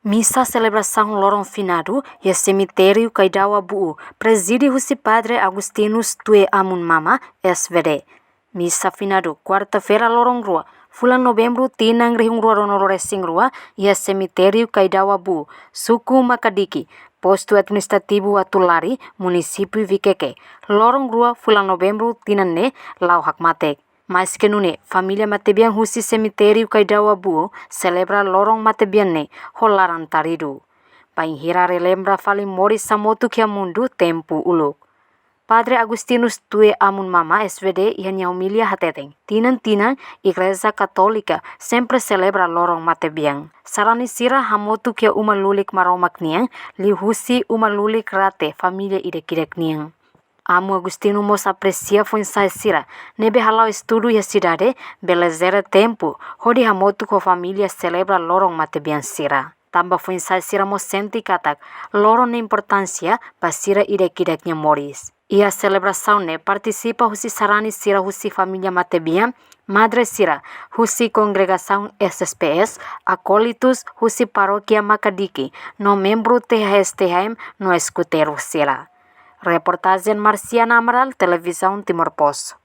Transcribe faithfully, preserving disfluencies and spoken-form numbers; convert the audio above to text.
Misa selebrasaun loron finadu iha semitériu Kaidawa Bu'u, prezide husi Padre Agustinus Tue Amun Mama, S V D. Misa finadu, kuarta-feira, loron rua, fulan Novembru, tinan rihun rua ruanulu resin rua, iha semitériu Kaidawa Bu'u, suku Makadiki, postu administrativu Atulari, munisípiu Vikeke. Loron rua, fulan Novembru, tinan ne'e, la'o hakmatek. Maske nune'e, família matebian husi semitériu Kaidawa Bu'u selebra loron matebian ne'e ho laran taridu, bainhira relembra fali moris hamutuk iha mundu tempu uluk. Padre Agustinus Tue Amun Mama, S V D, iha nia omilia hateten, tinan-tinan Igreja Katólika sempre selebra loron matebian. Sarani sira hamutuk iha uma lulik Maromak nian, liuhusi uma lulik rate família ida-idak nian. Amu Agustinus mós apresia foin-sa'e sira ne'ebé hala'o estudu iha sidade, bele jere tempu hodi hamutuk ho família selebra loron matebian sira. Tanba foin-sa'e sira mós sente katak loron ne'e importánsia ba sira ida-idak nia moris. Iha selebrasaun ne'e partisipa husi sarani sira husi família matebian, madre sira husi kongregasaun S S P S, akólitus husi parókia Makadiki, no membru T H S T H M no eskuteiru sira. Reportajen Marciana Amaral, Televizaun Timor Post.